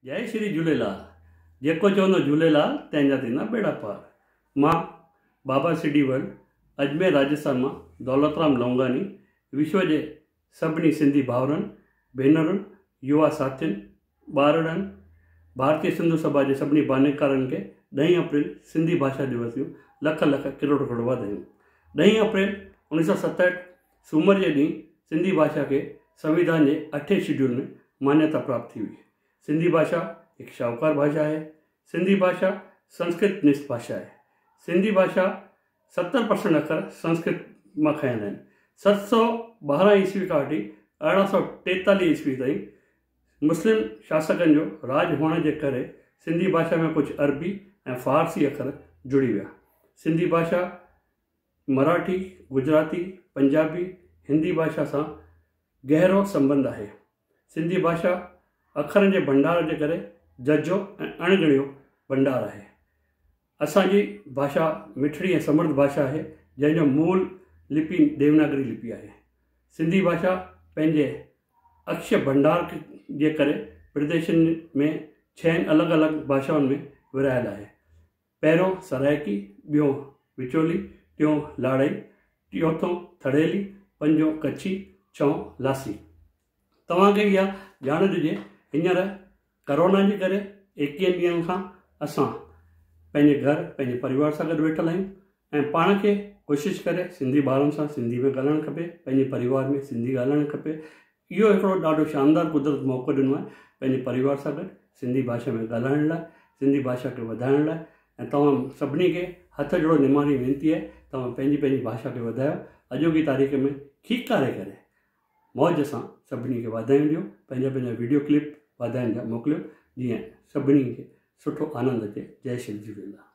جئي شري جهوليلال جيڪو چوندو جهوليلال تنهن جا ٿيندا ٻيڙا پار مان بابا سڊي ورلڊ اجمير راجسٿان مان دولت رام لونگاني وشو جي سڀني سنڌي ڀائرن ڀينرن يووا ساٿين ٻارڙن ڀارتي سنڌو سڀا جي سڀني بانيڪارن کي ڏهين اپريل سنڌي ڀاشا دوس جون لک لک ڪروڙ ڪروڙ واڌايون ڏهين اپريل 1967 سومر جي ڏينهن سنڌي ڀاشا کي سنويڌان جي اٺين شيڊيول ۾ مانيتا پراپت ٿي هئي. سنڌي ڀاشا هڪ شاهوڪار ڀاشا آهي. سنڌي ڀاشا سنسڪرت نشٺ ڀاشا آهي. سنڌي ڀاشا 70% اکر سنسڪرت مان کنيل آهن. 712 عيسوي کان وٺي 1843 عيسوي تائين مسلم شاسڪن جو راڄ هئڻ جي ڪري سنڌي ڀاشا ۾ ڪجهه عربي ۽ فارسي اکر جڙي ويا. سنڌي ڀاشا مراٺي، گجراتي، پنجابي، هندي ڀاشا سان گهرو سنٻنڌ آهي. سنڌي ڀاشا اکرن جي ڀنڊار جي ڪري ججهو ۽ اڻ ڳڻيو ڀنڊار آهي. اسان جي ڀاشا مٺڙي ۽ سمرڌ ڀاشا آهي، جنهن جو مول لپي ديوناگري لپي آهي. سنڌي ڀاشا پنهنجي اکشيه ڀنڊار جي ڪري پرديشن ۾ ڇهن الڳ الڳ ڀاشائن ۾ ورهايل آهي. پهريون سرائڪي، ٻيو وچولي، ٽيون لاڙئي، چوٿون ٿڙيلي، پنجون ڪڇي، ڇهون لاسي. توهان کي اها ڄاڻ ڏجي هينئر ڪرونا جي ڪري ايڪيهن ڏينهن کان اسان پنهنجي گهر پنهنجي پريوار سان گڏ ويٺل آهيون ۽ پاڻ کي ڪوشش ڪري سنڌي ٻارن سان سنڌي ۾ ڳالهائڻ کپي پنهنجي پريوار ۾ سنڌي ڳالهائڻ کپي اهو هڪڙو ڏاڍو شاندار قدرت موقعو ڏنو آهي پنهنجي پريوار سان گڏ سنڌي ڀاشا ۾ ڳالهائڻ لاء سنڌي ڀاشا کي وڌائڻ لاء ۽ توهان سڀني کي هٿ جوڙو نماڻي وينتي آهي توهان پنهنجي پنهنجي ڀاشا کي وڌايو اڄوڪي تاريخ ۾ کيڪاري ڪري موج سان سڀني کي واڌايون ڏيو پنهنجا پنهنجا ويڊيو ڪلپ واڌاين جا موڪليو جيئن سڀني کي سٺو آنند اچي جئي شري جهوليلال.